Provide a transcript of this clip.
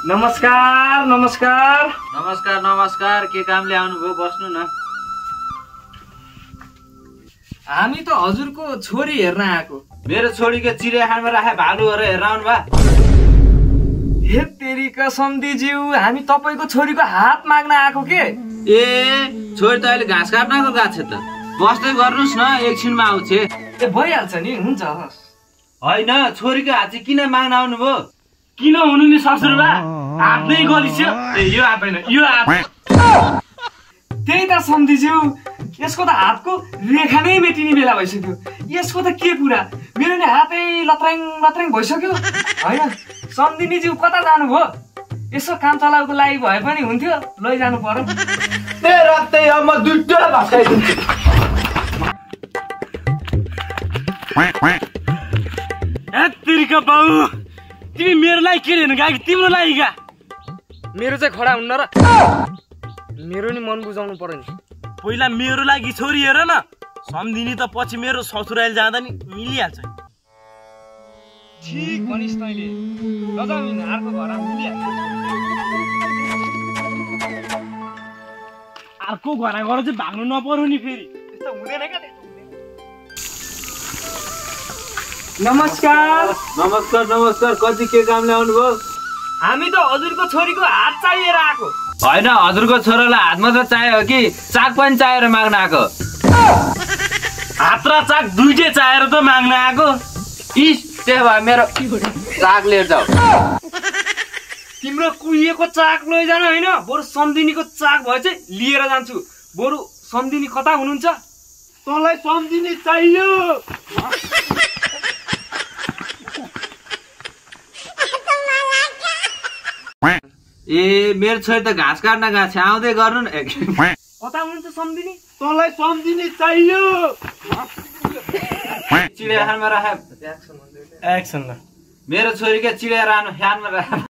नमस्कार नमस्कार नमस्कार नमस्कार के कामले आउनुभयो बस्नु न। हामी त हजुरको छोरी हेर्न आएको। मेरो छोरीको चिडियाखानामा राखे भालुहरु हेर्न आउनु भा? हे तेरीका सन्धिज्यू, हामी तपाईको छोरीको हात माग्न आएको के? ए छोरी त अहिले घाँस काट्नको गएको छ त। बस्दै गर्नुस् न, एकछिनमा आउँछ। ए भइहाल्छ नि, हुन्छ। हैन, छोरीको हात चाहिँ किन माग्न आउनुभयो? किन हुनु नि ससुरबा, हात नै गलिस्यो। ए यो हात हैन, यो हात। त्यही त सन्धिज्यू, यसको त हातको रेखा नै मेटिने बेला भइसक्यो। यसको त के कुरा, मेरो नि हातै लत्रङ लत्रङ भइसक्यो। हैन सन्धिनीज्यू कता जानुभयो? यसो काम चलाउको लागि भए पनि हुन्थ्यो, लैजानु पर्यो। ए रक्तै म दुईटोला भस्काइदिन्छु। ए तेरीका बाउ, तिमी मेरो लागि के हेर्नु गएको, तिम्रो लागि गा? मेरो चाहिँ खडा हुन्न र? मेरो नि मन बुझाउनु पर्यो नि। पहिला मेरो लागि छोरी हेर न, सम्धिनी त पछि मेरो ससुराल जाँदा नि मिलिहाल्छ। ठीक भनिस् तैँले, लजाउन अर्को घरमा मिलिहाल्छ। अर्को घरमा गएर चाहिँ भाग्नु नपर्यो नि फेरि। त्यस्तो हुँदैन क्या। नमस्कार नमस्कार नमस्कार, कति के कामले आउनुभयो? हामी त हजुरको छोरीको हात चाहिएर आएको। हैन, हजुरको छोरालाई हात मात्र चाहियो कि चाक पनि चाहिएर माग्न आएको? हात र चाक दुईटै चाहेर त माग्न आएको। इस त्यही भए मेरो चाक लिएर जाऊ। तिम्रो कुहिएको चाक लैजानु होइन, बरु सम्धिनीको चाक भए चाहिँ लिएर जान्छु। बरु सम्धिनी कता हुनुहुन्छ? तँलाई सम्धिनी चाहियो? ए मेरो छोरी त घाँस काट्न गएको छ, आउँदै गर्नु न। कता हुनुहुन्छ सम्धिनी? तँलाई सम्धिनी चाहियो? चिडियाखानामा राखे एक्सन ल। मेरो छोरीको चिडियाखानामा राखे